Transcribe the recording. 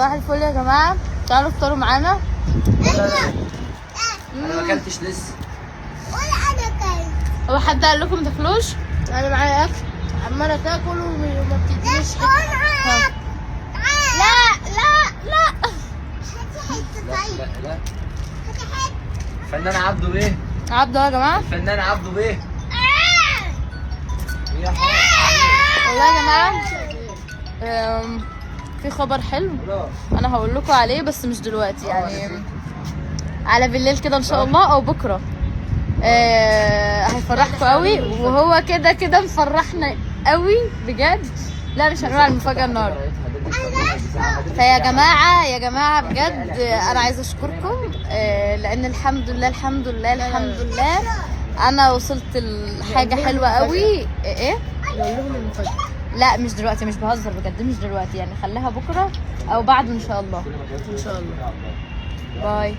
صباح الفل يا جماعة، تعالوا افطروا معانا. انا ما اكلتش لسه. ولا انا كلت. هو حد قال لكم ما تاكلوش؟ انا معايا اكل، عماله تاكل وما بتدينيش حتة. لا لا لا. هاتي حتة. لا. طيب. لا لا. هاتي حتة. الفنان عبده بيه. عبده يا جماعة. الفنان عبده بيه. يا حرام. والله يا جماعة، في خبر حلو انا هقول لكم عليه، بس مش دلوقتي، يعني على بالليل كده ان شاء الله او بكره. هيفرحكم قوي، وهو كده كده مفرحنا قوي بجد. لا مش هنقول على المفاجاة النهارده. فيا جماعة، يا جماعة بجد انا عايزه اشكركم، لان الحمد لله الحمد لله الحمد لله انا وصلت لحاجة حلوة قوي. ايه؟ نقول لهم المفاجاة. لا مش دلوقتي، مش بهزر بجد، مش دلوقتي يعني، خليها بكره او بعد ان شاء الله. ان شاء الله. باي.